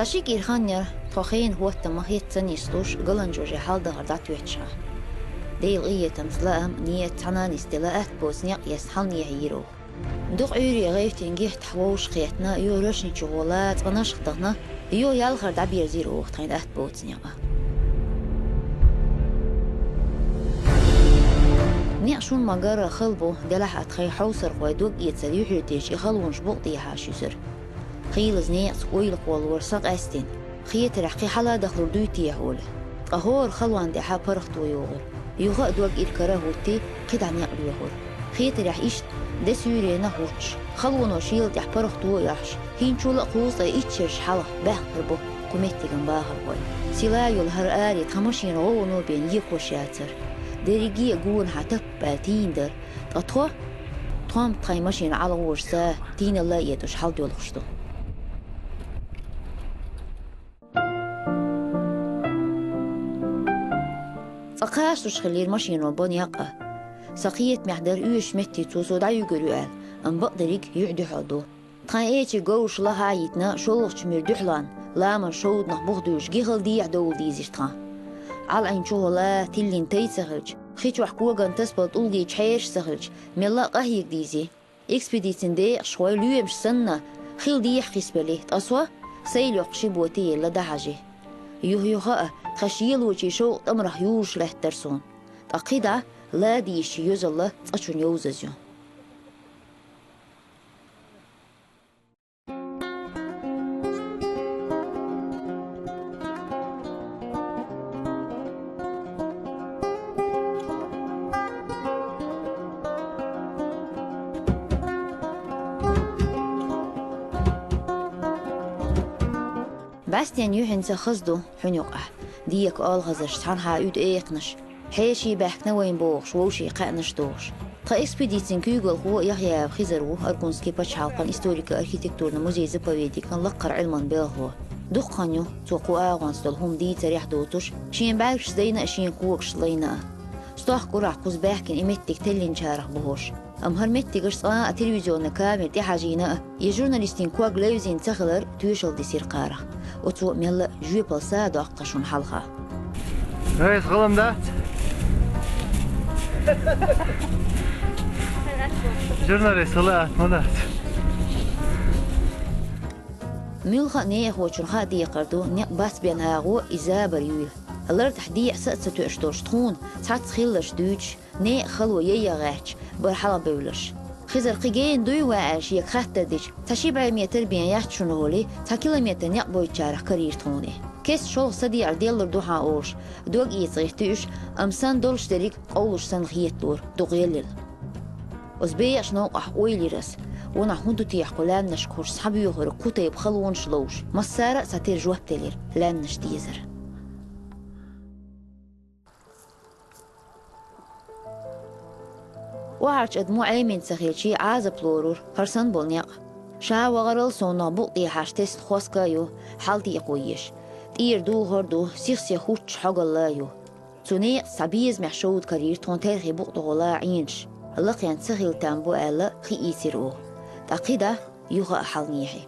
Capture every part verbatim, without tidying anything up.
Ткъа ши кӀира хан яр, тхо хенан хӀоттам ма хетта ца нислуш, Галанчожи хьалдахар дӀатоьтташ хьан. Дела къинхетамца лаам, ният цхьана а нисделла, атта боцу некъ эцна хьалнехьа йира оха. Дукха Ӏуьйре гӀевттина гихтахь вовшахкхетта, юха рашни чу гӀолла, цкъа нашха дахана, юха ялхара дӀаберзийра оха тхайна атта боцу некъа. Некъ шуна ма-гарра хала бу, делахь а тхайн хьовсархой дог-эцар юьхьӀаьржа и халонаш букъ тӀехьа шуьйсура. Хийлаза некъаца ойла кхоллалора сан къаьстина, хетарехь, кхин хьала а дахалур дуй техьа олий. Ткъа хӀора халонна тӀехьа паргӀато йогӀура. Юха а дог иракара а хӀуттий, кхидӀа некъ лоьхура. Хетарехь, иштта, де суьйренна а хӀуттуш, халоно шийла тӀехь паргӀато а йохьуш, хӀинцачул а кхузткъе итт шераш хьалха баьхкар бу кху меттиган бахархой. Села йолу хӀара аре тхан машина гӀовгӀано бен екхош яцара. Дерриге а гонахьа тап аьлла тийна дара, ткъа тхо? Тхо-м тхайн машина ӀалагӀожа ца тийналла а этӀуш хьалдоьлхуш ду. Цкъа кхачалуш хиллера машино бо некъ а. Сан кхетамехь дара оьшучу метте цо со дӀаюьгур ю аьлла, амма бакъдерг юьхь дуьхьал ду. Тхан эчиг говраш лахахь а йитина, шолгӀачу муьра дуьхьалонна, ламаз шовданах бух дуьйлуш, гихал дехьа довла дийзира тхан. Ӏалашъийна чухула тиллина тай ца хилча, хи чохь коган тасабала тӀулгий чхьераш ца хилча, мелла а къахьега дийзи. Экспедицин декъашхой лоьмаш санна, хила дехьа кхисбелли, ткъа со, сайл йоккхуш ши боте елла, дӀахьажи. Юха-юха а тхан шелочийн шовкъ тӀамарх южуш лаьттара суна. Ткъа кхидӀа ладийша йозалла цкъачунна йовзаза ю. БӀаьстенан юьхьанца хаза ду хьуьнан юкъахь, дека олхазарш, цхьанхьа уьду экханаш, хьеший баьхкина вайна бохуш, вовшийн кхаьънаш дохуш. Тхан экспедицин куьйгалхо Яхъяев Хизар ву Аргунский пачхьалкхан историко-архитектурни музей-заповедникан лакхара Ӏилманан белхало. Дукха хан ю цо кху агӀонца долу хӀума дийцарехь доцуш, шен бӀаьргашца дайна а, шен когашца лайна а. Стохка урахь кхуза баьхкина и меттиг теллинчарах бу хӀорш. Амма хӀара меттигаш цкъа а телевизионни камера тӀехьажийна а, я журналистийн ког левзина ца хилар тоьшалла дисира кхарах. Оцо мелла а жоьпалла са а доккху шуна хьалха. Эй, гӀалам дац? Журналист хила атта ма дац. Муьлхха а некъахочунна хаа декхар ду некъ бац бен агӀо, и забар юйла. Лартахь дехьа са а ца тоьуш долуш тхуна, цхьацца хилларш дуьйцуш, некъан хало яйа гӀерташ бара хьалхабевлларш. Хизар кхин гена дуй ван аьлла шега хаттар дича, цхьа ши бӀе метр бен яц шуна олий, цхьа километр некъ бойтучарах карийра тхуна и. Кеста шолгӀа садеӀар деллар ду хьан олуш, дог эца гӀиттий уьш, амма санна долуш дерриг къовлуш санна хеталора, дукха еллина. Оцу бекъачу новкъахь ойла йира ас, ванахь хӀун ду техьа кху лаьмнашка хӀорш схьабоьхург, кху тайпа халонаш ловш. Массара а цхьатерра жоп делира, лаьмнаш дезара. Охьарчу адамо Ӏемина ца хилчий, Ӏазап лорура хӀара санна болу некъ. Ша вахарал совнах букъ тӀехьаш тесна хоск а ю, хьалтекхо еш. ТӀера дулхар а ду, сих-сиха хӀуттуш хьогалла а ю. Цу некъаца цхьа безамехь шовда карийра тхуна терхий букъ тӀехула Ӏенаш. Лакхенца ца хила там бу аьлла, хи ийцира оха. ТӀаккха кхидӀа юха а хьалнехьи.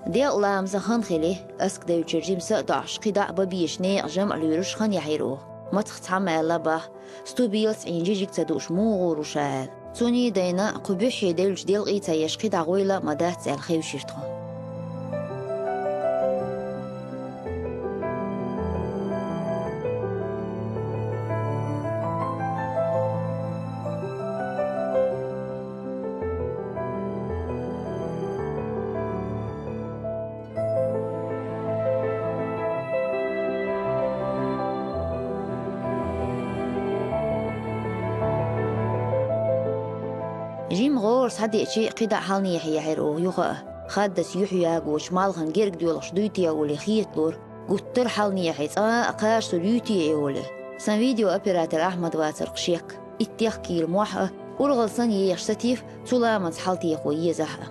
Делкъа ламазан хан хили, аска девллачуьра жимма са а доӀуш, кхидӀа а бан безаш некъан жамӀ лоьруш хан яхьира оха. Мацах цхьамма аьлла бах, сту белаца Ӏийна жижиг ца дууш муха гӀур ву ша аьлла. Цунна а дайна, кху буьххье девллачу делкъий ца еш кхидӀа гӀойла а ма дац аьлла хевшира тхо. Жимма гӀора схьадеъчий, кхидӀа хьалнехьа яхьира оха юха а. Хаддаза юьхь ягочу малхана герга доьлхуш дуй те олий хеталора, гуттар а хьалнехьий, цкъа а кхачалур юй те и олий. Сан видеооператор Ахьмад вацара-кх шек. Иттех кийла мохь а, ургӀал санна ехаш сатийфа цу ламанца хьалтехо езахь а.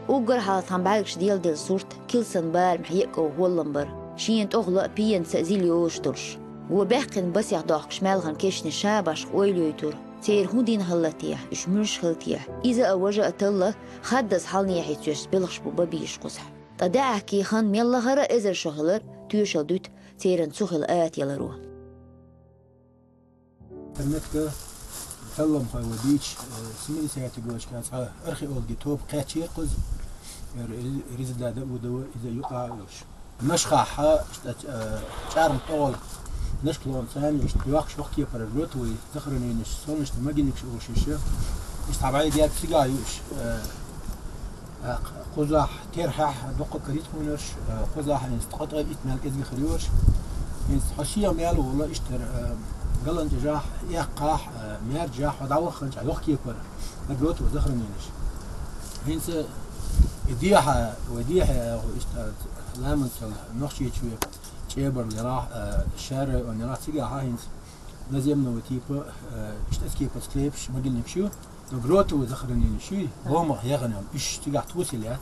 Уггар хьалха тхан бӀаьргаш деладелла сурт килсан барамехь еккъа хӀоллам бара, шена тӀехула а, пенаца а зил йозуш долуш. Го баьккхина басех дохкуш маьлхан кешнаш ша башха ойла йойтура. Церан хӀун дина хилла техьа, уьш муьлш хилла техьа, иза а, важа а талла, хаддаза хьалнехьа цоьш белхаш бу бабийш кхузахь. Ткъа даьӀахкий хан мел лахара эзар шо хилар, тоьшалла дуьту церан цу хила атаяларо. Метка талламхой вадийча, э, семидесятый годашка цхьа археологи тоба кхаьчира кхуза. Ер Ри-, Ризада Даудова иза юкъа а йолуш. Нашхахьа, иштта, э, чӀарма тӀогӀал, нашклон царна иштта йоккхуш ваха кепара ротовый захороненеш, солнечный могильникаш олуш иша. Иштта хьан бӀе дерг цигахь ю иша. Э, э, кхузахь терхьехь дуккха карийтхуьнарш, э, кхузахь хӀинца ткъа-ткъе итт мел кӀезиг хир йорш. ХӀинца хьо шега мел волу иштта, э, галанчӀажахь, эккхахь, э, маьрджахь хьо дӀавахханчохь йоккха кепара. Даг ротовый захороненеш. ХӀинца и дехьа, вай дехьа, э, иштта, ламанцал Нохчийчоь ЧӀебарлерахь, э, Шараеван ярахь цигахьа хӀинца наземного типа, э, иштта эскипа склепаш, могильникаш ю, но гротовый захороненеш ю, ломах яхана, уьш цигахь тосийла яц.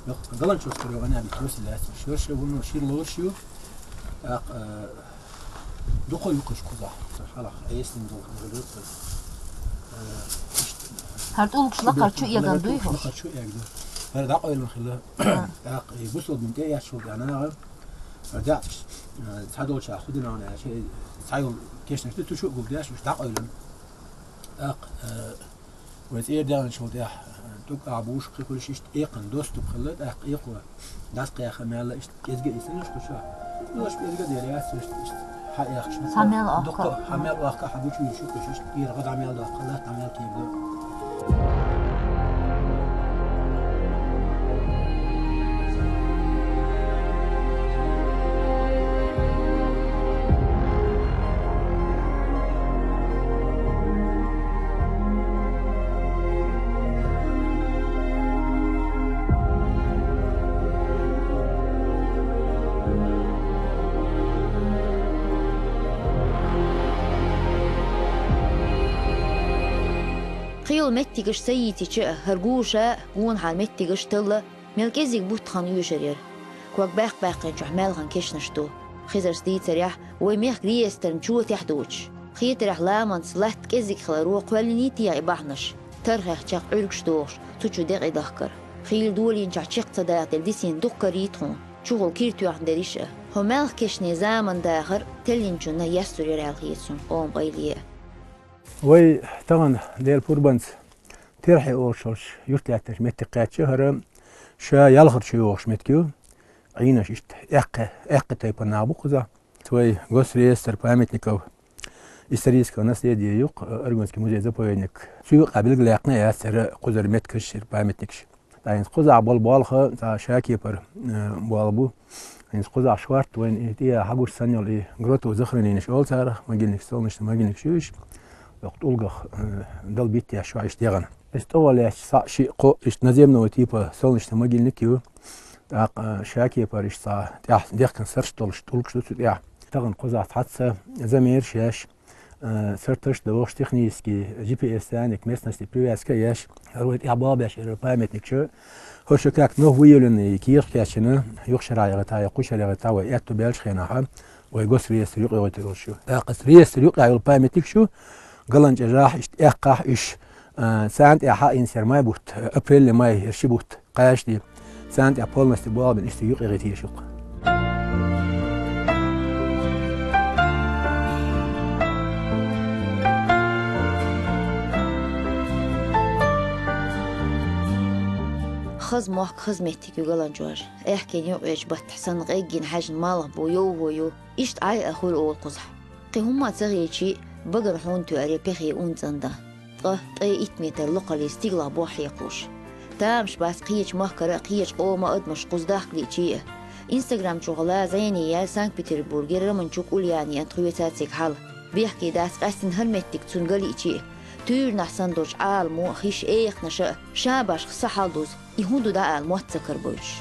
Йоккха галанчоскара йогӀана аьлла тосийла яц. Шерша вуно шир лоруш ю. ТӀаккха, э, дукха юкъаш кхузахь. Хьалха эсна долу гротовый. Э, иштта. ХӀара тӀулгаш лакхара чу эгар дуй хӀуш? Лакхара чу эгар ду. ХӀара дӀакъевлина хилла. ТӀаккха и бусалба дин тӀе эцчул тӀаьхьа наха ДаӀташ, э, цхьадолчохь хӀун дина аьлча, цхьайолу кешнаш ду, цу чу а гулдеш, уьш дӀакъевлина. ТӀаккха, э, вай цӀера даьллачул тӀаьхьа, э, тӀулг а буьйш кхин хуьлуш иштта экхана доступ хилла, тӀаккха экхо дӀасакхаьхна мелла иштта кӀезиг а йисина уьш кху чохь. Ну, уьш кӀезиг а дер яц, иштта, иштта хьаэхча. Цхьа мел дукха, охка. Хьа мел охка, хьа гучу йуьйш ю, уьш иштта кӀира гӀа дӀа мел доккха, латта дӀа мел кийра. Кхин йолу меттигаш ца йийцича а, хӀара гуша а, гонахьара меттигаш талла, мел кӀезиг бутт хан оьшур яра. Ког баьккх-баьккхинчохь маьлхан кешнаш ду. Хизарс дийцарехь, вай мехкан реестрна чотехь доцуш. Хетарехь, ламанца латта кӀезиг хиларо кхоьллиний техьа и бахьанаш? Тархех чекх Ӏуьргаш дохуш, цу чу декъий дахкар. Хийла долийначохь чекх ца дакъаделла дисина дуккха карийта хьуна. Чухула кира тоьхна дерриш а. ХӀо маьлхан кешнийн заман дахар теллинчунна яссур яра аьлла хета суна къоман къайле а. Вай тахана Делан пурбанца Терхье олуш йолчу юьртахь лаьттинчу меттиг кхаьчча, хӀара ша ялхара чу йогӀуш меттиг ю. Ӏийнарш иштта аьккхи, аьккхи тайпана нах бу кхузахь. Вай Госреестр памятников исторического наследия ю-кх, Аргунский музей-заповедник. Цу юкъахь билгалъяьккхина а яц церан кхузара меттигаш, церан памятникаш. Ткъа хӀинца кхузахь болу болх цхьа шакепара, э, болу бу. ХӀинца кхузахь шорта вайна и тӀехьа хьагуш санна йолу и гротовый захороненеш олу царах, могильник, солнечный могильникаш ю уьш. Йоккха тӀулгах, э, дала биттеш ю иштта ягӀана. Иза тӀе валлаьчча схьа шиъ-кхоъ иштта наземного типа солнечный могильник ю. ТӀаккха, э, шакепара иштта цхьа тӀехь дехкина сарш долуш тӀулгаш ду цу тӀехь. Тахана кхузахь цхьацца замераш еш, э, сарташ а дохуш, технический G P S царниг местности привязка а еш, хӀара вай тӀехь болх беш ерг памятник чу. ХӀорш как ново выявленный кехат кечйина, юха шарахь ягӀийтахь, я кху шарахь ягӀийтахь вай аьтту баьллачу хенахь, вай госреестр юкъа йогӀуьйтур йолуш ю. ТӀаккха реестр юкъахь йолу памятникаш ю, ГаланчӀожахь, иштта аьккхахь уьш, а, царна тӀехь хьаийна сера май бутт, апрель, май, хӀара ши бутт. Кхаьчди, царна тӀехь полностью болх бина иштта юкъа ягӀийта езаш ю-кх. Хаза мохк, хаза меттиг ю ГаланчӀож. Аьхкенан юккъерчу баттахь санна къеггина хьаьжна малх бу, йовхо ю. Иштта Ӏай а хуьлу олу кхузахь. Кхин хӀумма а ца хилчий, багара хьуна тоьар я пехе унцан дан. Ткъа ткъе итт метр локхаллий стигалахь бохь хьекхалуш. Тамаш бац кхечу махкара а, кхечу къоман а адамаш кхуза дахка лиъчий а. Инстаграм чухула зӀене яьлла Санкт-Петербургера Романчук Ульянина тхоьца цига хьала. Бехке дац къаьстина хӀара меттиг цунна ган лиъчий а. Туьйранахь санна долчу Ӏаламо а, хиш а, экханаша а, ша башха са хьаладуза, и хӀун ду дӀаала мотт ца карабойтуш.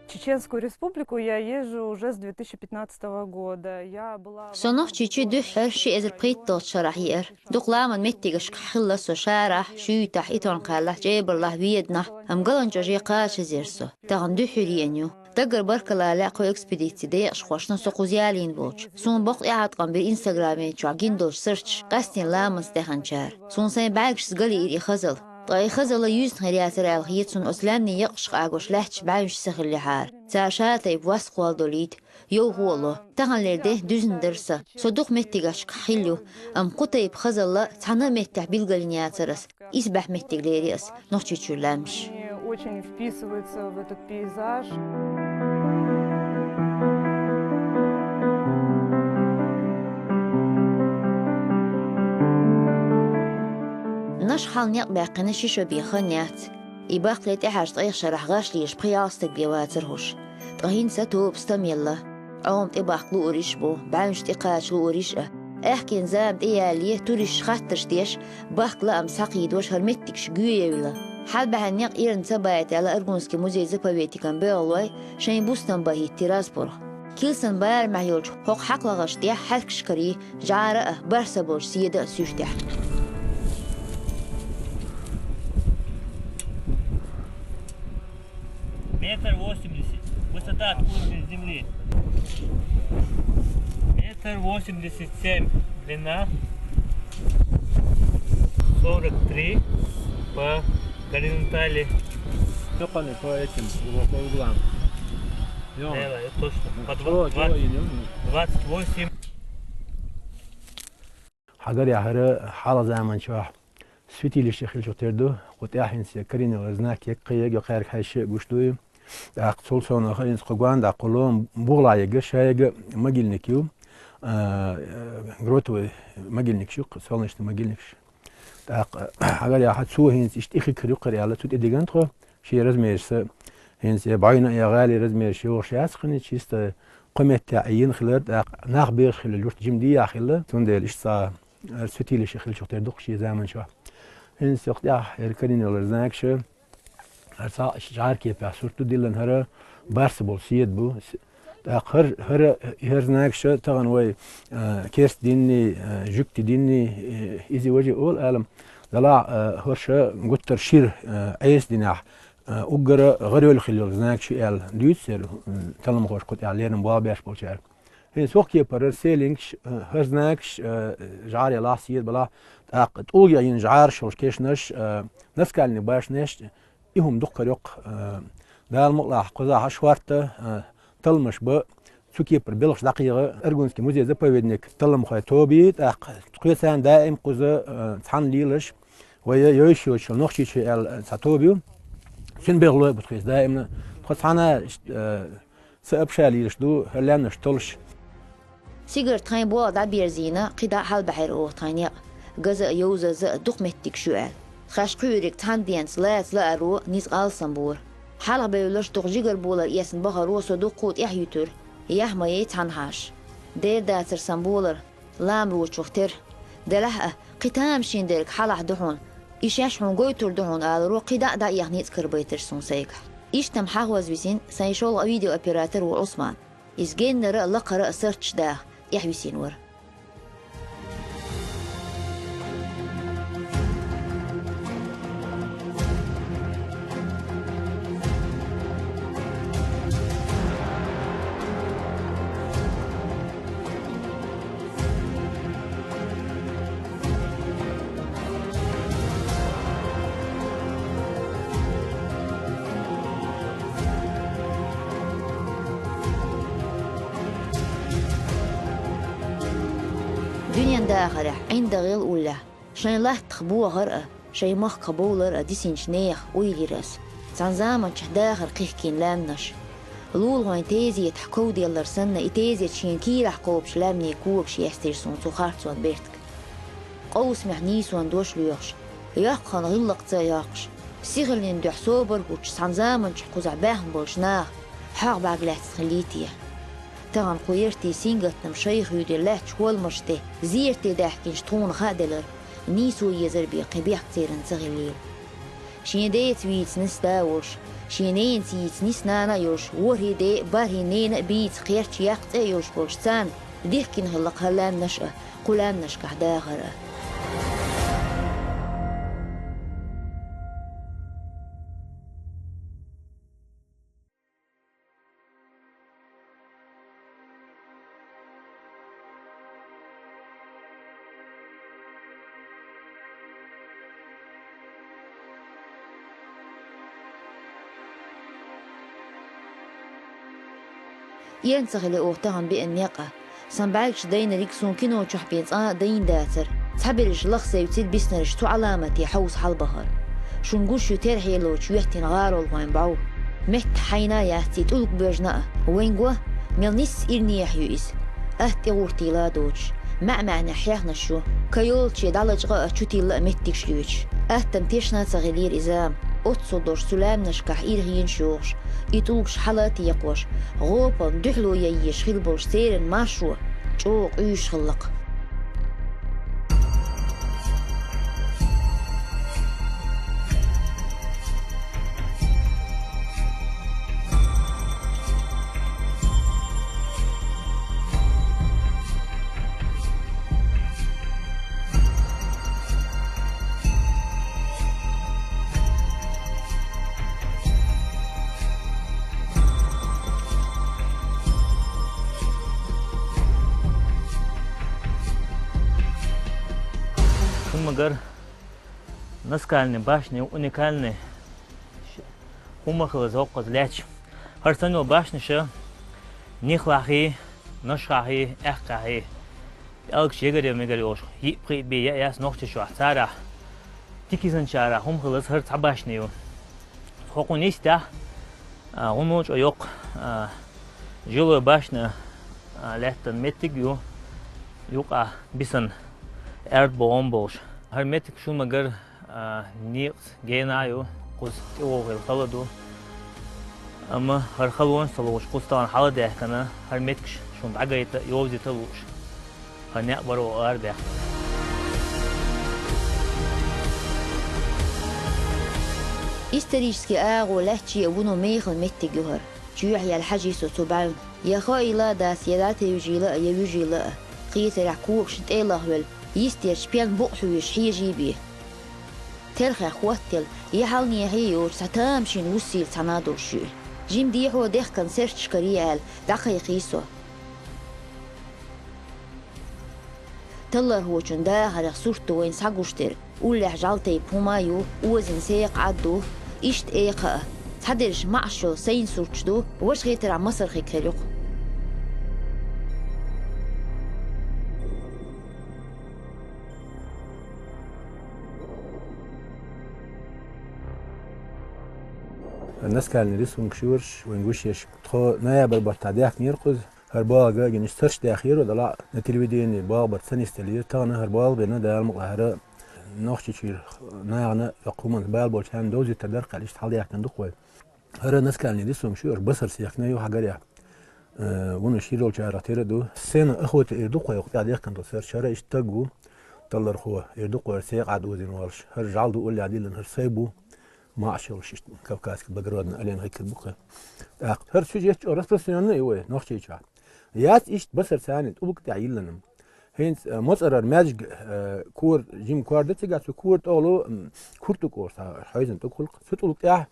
Чеченскую Республику я езжу уже с две тысячи пятнадцатого года. Я была... Со Нохчийчу дуьххьара ши эзар пхийтталгӀачу шарахь еара. Дукха ламан меттигашкахь хилла со: Шарахь, Шуьйтахь, Итон-Кхаьллахь, ЧӀебарлахь, Веданахь, амма ГаланчӀоже кхачаза яра со. Тахана дуьххьара еана ю. Таггара баркалла лаьа кхо экспедици декъашхошна со кхуза ялийна волчу. Суна боккха тӀеӀаткъам бира Инстаграмин чохь гина долчу сурташ, къаьсттина ламанца даьхначара. Суна сайн бӀаьргашца галйира и хазалла. Ткъа и хазалла юьзна хир яцара аьлла хета суна оцу лаьмнийн якъашка агош лаьтташ бӀаьвнаш ца хиллехьара. Цара ша тайпа вас кхолладолуьйту, йовхо а ло. Таханлера де дуьзна дара сан. Со дукха меттигашкахь хилла ю, амма кху тайпа хазалла цхьана а меттехь билгалйина яцара ас. Исбаьхьа меттиг лерира ас Нохчийчуьра лаьмнаш. Они очень вписываются в этот пейзаж. Наша хьал некъ баьккхина ши шо бен хан яц. И баккхале тӀаьхьарчу ткъех шарахь гӀаш лелаш пхи-ялх стаг бен вацара хӀорш. Ткъа хӀинца тоба стамъелла. Ӏома тӀебахка луурш а бу, бӀаьвнаш тӀекхача луурш а. Аьхкенан зама тӀеялале, туристаш хаттарш деш, бахка лаам схьакхийдош хӀара меттигаш гӀоьевлла. Хьалабаьхьна некъ эрна ца байта аьлла Аргунский музей-заповедникан боьхалой шайн бустам бан хӀиттира Азпурх. Килсан барамехь йолчу хӀокху хьакхлагӀаш тӀехь хьаьркаш карий, жӀара а, бархӀ са болчу седа а суьртехь. Метр восемьдесят. Высота от уровня земли. Метр восемьдесят семь длина. Сорок три по горизонтали. Всё по, по этим, по углам. Ё. Да, да, это точно. По чего, два-, чего два-, идём? Двадцать восемь. Хьагарехь хӀара хьалха заманчохь святилище хиллачух тера ду, кху тӀехь хӀинца я карийна йолу знак, я кхин яга, я кхаьрга хьаьжча а гуш ду и. ТӀаккха цул совнаха хӀинца кху гондахь кху лома бухахь егга, ша егга могильник ю, а, э, гротовый могильникаш ю, солнечный могильникаш. ТӀаккха хьагарехь цо хӀинца иштта и хи кара юккъера аьлла, цу тӀе дигна тхо, шен размерашца, хӀинца я бӀойна а, я гӀали размераш йогӀуш яц хӀинца, чисто кхо меттехь а йина хилар, тӀаккха нах бехаш хилла, юрт жима дийхьа хилла, цундела иштта цхьа хӀара святилище хиллачух тера ду-кх шен заманчохь. ХӀинца юха тӀехь хӀара карийна йолу знакаш, хӀара цхьа жӀара кепехь сурт ду диллина, хӀара бархӀ са болу седа бу. ТӀаккха хӀара, хӀара, хӀара знакаш тахана вай, а, керста динний, а, жуьгти динний, э, иза важа олу алам, делахь, а, хӀорш гуттар шира, а, Ӏеса динехь, а, уггара гӀаройла хилла йолу знакаш ю аьлла дуьйцу церан, м, талламхоша кху тӀехь леррина болх беш болчара. ХӀинца хӀокху кепара селингаш, э, хӀара знакаш, э, жӀара ялахь, седа балахь, тӀаккха тӀулгех йина жӀараш йолуш кешнаш, э, наскальный башнеш, и хӀума дукха карайо-кх, э, Дала мукъалахь кхузахь шорта, э, талламаш бан, цу кепара белхаш дӀакхехьа Аргунский музей-заповедник талламхойн тоба ю, тӀаккха тхоьца даим кхуза, э, цхьаьна лелаш, вай йойуш йоцуш йолу Нохчийчоь аьлла цхьа тоба ю. Цуьнан белхалой а бу тхоьца даимна. Тхо цхьаьна, э, Ца апша лелаш ду хӀара лаьмнаш толлуш. Сигара тхайн болх дӀаберзийна, кхидӀа а хьалабаьхьира оха тхайн некъ. Газа а, йовзаза а дукха меттигаш ю аьлла. Тхаьш кхуьуриг цхьана денца лаца лааро ницкъ алсам бора. Хьалха бевлларш дукха жигара болар эцна бахаро со дуккха а тӀаьхьа юьтура. Яхь ма яй цхьанхьаш. Дера дацара сан болар. Ламрочух тера. Делахь а, кхин тамашийна дерг хьалахь ду хьуна. И шаьш хьуна гойтур ду хьуна аларо кхидӀа а дӀаэха ницкъ карабайтира суна сайгахь. Иштта-м хьахоз висина сайн шолгӀа видеооператор ву Ӏусман. Иза геннара а, лакхара а сурташ даха тӀаьхьависина вара. Дуьнен дахарехь, ӀиндагӀел уллехь, шайн латтах бохар а, шайн махках бовлар а дисинчу нехан уйла йира ас. Цхьана заманчохь дахар кхихкина лаьмнаш. Лулахойн тезетахь ков деллар санна, и тезет шена кийрахь кхобучу лаьмнийн когаш естира суна цу харцонан бертиг. Къовсамехь нийсонан дош лоьхуш, йоккхахана гӀиллакхца а йоккхуш, сихаллин дуьхьа собар а хӀуттуш, цхьана заманчохь кхузахь баьхна болчу наха хьагӀ бӀаьрг лаьцна хиллий те? Тахана кху яртийн сингаттам шайх юьйдина лаьттачу хӀолламаш тӀе зерате даьхкинчу тхуна хаа делара, нийсо езар бен кхин бехк церан ца хиллийла. Шен деца вийца нисса да а волуш, шен ненаца йийца нисса нана а йолуш, ворхӀе ден а, бархӀе ненан а бийца кхерч яккха цӀе а йолуш болчу царна дихкина хилла-кх хӀара лаьмнаш а, кху лаьмнашкахь дахар а. Эрна ца хиле оха тахан беана некъ а. Сан бӀаьргаш дайнариг сона кино чохь бен цкъа а дайна дацара. Цхьабераш лаха севцира биснараш цу Ӏаламате хьовса хьалбахар. Шуна гуш ю терхье лоцуш йоьттина гӀаролхойн бӀов. Меттахь хьайна а яц и тӀулг боьжна а. Вайн го, мел нисса ирнехьа ю иза. Атта тӀегӀуртийла а доцуш. МаьӀ-маьӀнехь хьехнаш ю. Ка йолчче дӀалачкъа а, чутилла а меттигаш лоьцуш. Аттана тешна а ца хилира и зама. Оццул долуш цу лаьмнашкахь ирхенаш йохуш, и тӀулгаш хьала а текхош, гӀопална дуьхьало яйеш хилла болуш церан маршо чӀогӀа къуьйсуш хилла-кх. Шуна ма-гарра, Наскальная башня уникальная хӀума хилла йоккхаза лаьтташ. ХӀара санна йолу башнаш Нихлахь, Нашхахь, Аьккхахь, пӀелгаш егар-мегар йолуш, йиъ-пхиъ бен яа яц Нохчийчохь, царах, дика изанчарах хӀума хилла хӀара цхьа башня ю. ХӀокхунна йистехь, а, гӀуно чӀо йоккха, а, жилой башня, а, лаьттан меттиг ю, юкъахь бисана аьрда богӀам болуш. ХӀара меттиг шуна ма-гарра, а, некъаца генахь ю, кхуза тӀевогӀийла хала ду. Амма хӀара халонаш ца лоцуш, кхуза тахана хьала а даьхкина, хӀара меттигаш шуна дӀагайта а, йовзийта а лууш, хӀара некъ баро арадаьхна. Исторически агӀо лаьттаче а вуно мехала меттиг ю хӀара. Чоьхьа яьлла хьажий со цу бӀаьвна. Я хоийла а дац, я дӀатевжийла а, я вуьжийла а. Кхетарехь когашна тӀе а лахвелла, йистерчу пен букъ хьоьжуш хьежий бен. Терхех хӀоттаелла, я хьалнехье а йоцуш, цхьа тамашийна вуссийла цхьана а долуш ю и. Жима дехьо дехкина серташ карий аьлла, дӀакхайкхий со. Таллархочун дахарх сурт ду вайна схьагуш дерг. Уллехь жӀаьла тайпа хӀума а ю, озийна секха Ӏад ду. Иштта экха а. Цхьадерш маӀаш йолу сайна сурташ ду, важа хетарехь масархиг хир ю-кх. Наскальный рисункаш ю хӀорш, вайн гуш еш. Тхо ноябрь баттахь даьхкинера кхуза. ХӀара балга а гина, иштта сурташ даьхкира, дала на телевидении балха барт ца нисделира. Тахана хӀара балга бина, Дала мукъ лахь, хӀара Нохчийчуьра нахана, йоккха хӀуманца бала болчарна довзийтар дара кхаьлла, иштта хьалдаьхкина ду-кх вай. ХӀара наскальный рисункаш ю, хӀорш басар сехкина ю хьагарехь. Э, вуно шира йолчарах тера а ду. Сцена охоты эр ду-кх вай, тӀехь дехкина долу сурт, хӀара иштта стаг ву, таллархо, эр ду-кх вай, хӀара секха Ӏад озийна волуш. ХӀара жӀаьла ду, уллехь диллина, хӀара сай бу. МаӀаш йолуш иштта кавказский благородный олень хӀиттар бу-кх. ТӀаккха хӀара сюжет чӀогӀа распространённый ю вай Нохчийчохь. Яц иштта басар царна тӀулг тӀехь йиллина. ХӀинца, э, моцӀарара маьждиг, э, кора, жима кора ду цигахь, цу кора тӀехула, м, куртӀуг олуш цхьа хьойзан тӀулг хуьлу-кх. Цу тӀулг тӀехь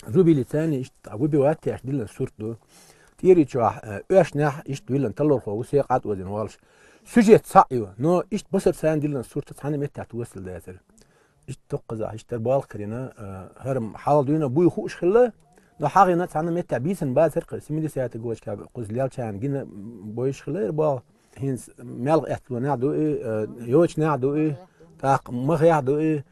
зубили царна иштта выбивать деш диллина сурт ду. ТӀеричохь, э, оьшнехь иштта виллина таллархо ву, секха Ӏад озийна волуш. Сюжет цхьаъ ю, но иштта басар царна диллина сурт цхьана а меттехь тосалла дацара. Иштта тоххазахь, иштта хӀара балха карийна, а, хӀара хьалха дуьйна буй хууш хилла, но хьагӀина цхьана а меттехь бийцина бацара-кх, семидесятый годашкахь кхуза леллачарна гина, м, бойуш хилла хӀара балха. ХӀинца маьлха аьттонехь а ду и, а, йочанехь а ду и, тӀаккха махехь а ду и,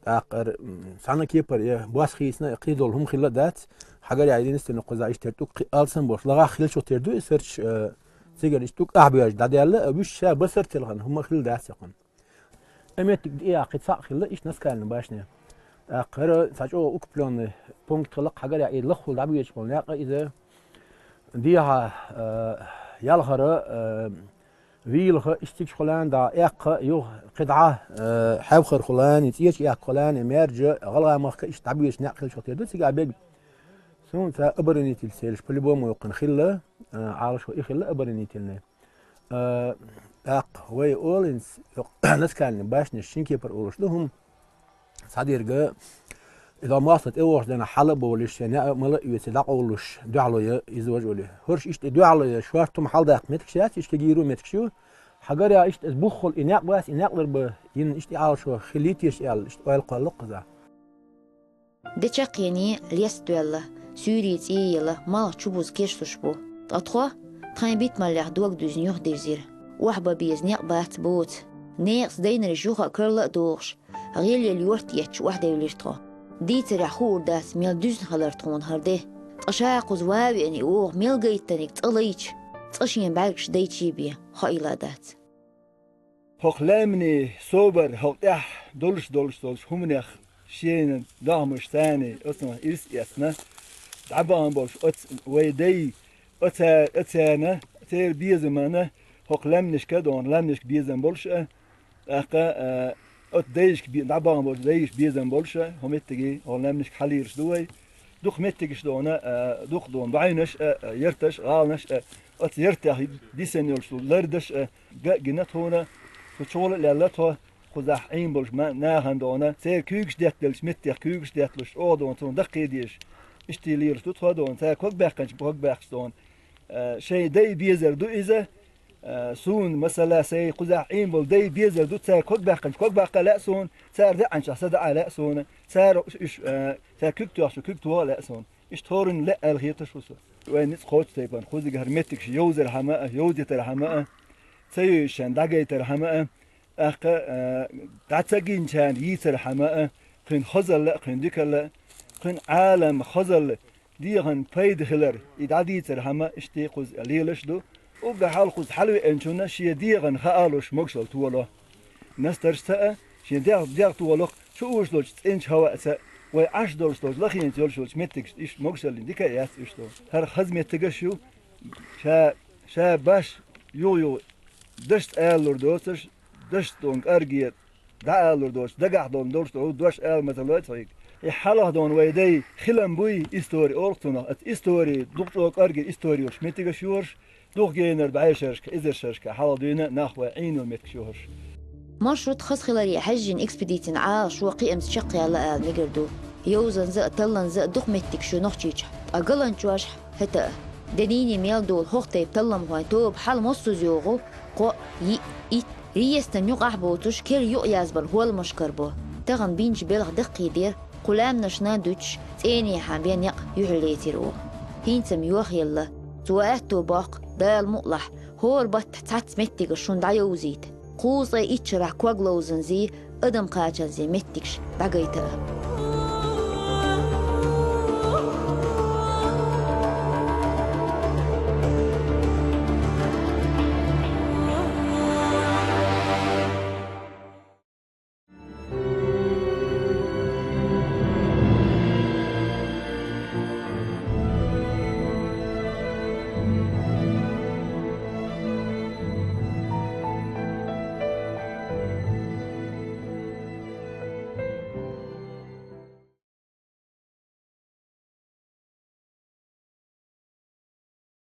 тӀаккха хӀара, м, цхьана а кепара я бос хийцина, кхин долу хӀума хилла а дац, хьагарехь единственный кхузахь иштта хӀара тӀулг кхин алсам болуш, лагӀах хиллачух тера ду и сурташ, а, цигара иштта тӀулг ахьа боьжча дӀадаьлла, а, вуьшта ша басар телхина хӀума хилла дац цхьаккха. И меттиг тӀехь кхин цхьаъ хилла иштта наскальный башня. ТӀаккха хӀара цхьа чӀогӀа укреплённый пункт хилла-кх хьагарехь, и лаххула дӀабоьдуш болу некъ а иза. Дехьа, э, ялхара, э, вийлаха, иштта цигахула дӀа, эккха, юха кхидӀа, э, хьевхархула, и цӀечу эккхахула, и маьржа, гӀалгӀа махка иштта дӀабоьдуш некъ хиллачух тера ду цигахь берг. Суна цхьа оборонительница елаш по-любому йоккхуш хилла, э, Ӏалашо и хилла оборонительный. Э, тӀаккха вай олу хӀинца, наскальный башнеш шина кепара олуш ду хӀума. Цхьадерг, и дӀа мостагӀа тӀевогӀучу дийнахь хьала а бовлуш, шен неӀ а мала а оьций дӀакъовлуш, дуьхьало я иза, важа олий. ХӀорш иштта и дуьхьало я, шортта хӀума хьалдаккха меттигаш яц, иштта кегийра меттигаш ю. Хьагарехь иштта иза буххула и некъ бац, и некъ лар бан йина иштта и Ӏалашо хилийта еза аьлла, иштта ойла кхолла-кх кхузахь. Де чаккхене леста доьлла, суьйре цӀий елла, малх чубуза кечлуш бу. Ткъа тхо тхайн битмаллех дог дуьзна юхадирзира. Охьабан беза некъ бац боцу. Некъаца дайнарш юха а карла а дохуш, гӀелъелла йорт етташ охьадевлира тхо. Дийцарехь хуур дац, мел дуьзна хилар тхуна хӀара де. Цкъа ша кхуза ван а веана, и оха мел гайтинарг цкъа лайча, цкъа шен бӀаьргаш дайчий бен, хоийла дац. ХӀокху лаьмнийн собар, хӀокху тӀехь долуш, долуш, долуш хӀуманех шена догӀмаш царний оцунах ирс эцна, дӀабахана болуш оцу вай дай, оца-, оцарна, церан безамана, хӀокху лаьмнашка а дона, лаьмнашка безам болуш а, тӀаккха, а, оцу дайшка бе-, дӀабахана болчу дайшка безам болуш а, хӀокху меттиге, хӀокху лаьмнашка хьалийраш ду вай. Дукха меттигаш дона, а, дукха дона, бӀаьвнаш а, а, ярташ а, гӀаланаш а, оцу яртех дисина йолуш долу лардаш а, ган а гина тхуна, цу чухула а лелла тхо, кхузахь Ӏийна болуш ма-, нахана дона, церан куьйгаш деттаделлачу меттех куьйгаш детталуш, оха дона, цунах даккхий дезаш. Иштта лелаш ду тхо дона, цара ког баьккхинчу, ког баьккхича дона, а, шайн дай безар ду иза, а, суна, масала, сайн кхузахь Ӏийна болу дай безар ду, цара ког баьккхинчу, ког баккха лаьа суна, цара даьӀанчохь са даа лаьа суна, цара уьш, уьш, а, цара куьг тоьхча, куьг тоха лаьа суна. Иштта хӀоранна лаьа аьлла хеташ ву со. Вайн ницкъ кхочу тайпана, кхузигахьара меттигаш йовзархьама а, йовзийтархьама а, ца йовзуьйтуш шайн дӀагайтархьама а, тӀаккха, а, дӀа ца гинчарна йийцархьама а, кхуьнан хазалла а, кхуьнан дикалла а, кхуьнан Ӏалам хазалла, дегӀан пайда хилар, и дӀадийцархьама, иштта кхуза лелаш а ду. Уггар хьалха кхуза хьалавеанчунна шен дегӀан хаалуш могушалла толо. Настаршца а, шен дегӀ, дегӀ толо, чу уьш долчу цӀеначу хӀаваъца а, вай Ӏаш долуш долчу лахийначу йолуш йолчу меттигашца иштта могушаллин дика а яц уьш долу. ХӀара хаза меттигаш ю, ша, ша баш юха-юха дашца алалур доцуш, дашца долу кӀорге дӀаалалур доцуш, дагахь долу долуш долу дош ала ма ца лоцу хьоьга. И хьалха долу вай дай хилам буй, истори олу цунах, оцу истори, дукха чӀогӀа кӀорге истори йолуш меттигаш ю хӀорш, дукха генара бӀешерашка, эзаршашка хьалха дуьйна нах вай Ӏийна йолу меттигаш ю хӀорш. Маршрут хаза хиларе хьаьжжина экспедицин Ӏалашо кхиамца чекхъяьлла ала мегар ду. Йовзанза а, талланза а дукха меттигаш ю Нохчийчохь, ткъа галанчошхь хӀета а. Денине мел долу хӀокху тайпа талламхойн тоба хьала массуза йогӀу, кхоъ, йиъ, итт, реестан юкъахь боцуш, керла юкъаязбан хӀолламаш карабо. Тахана бинчу белхан даккхийдера, кху лаьмнашна дуьтуш, цӀенехьа бен некъ юьхьарлецира оха. ХӀинца-м йохъелла. Цо аьтто боккху, Дала мукъалахь, хӀора баттахь цхьацца меттигаш шуна дӀайовзийта. Кхузткъе итт шарахь ког ловзанзий, адам кхачанзий меттигаш дӀагайта а.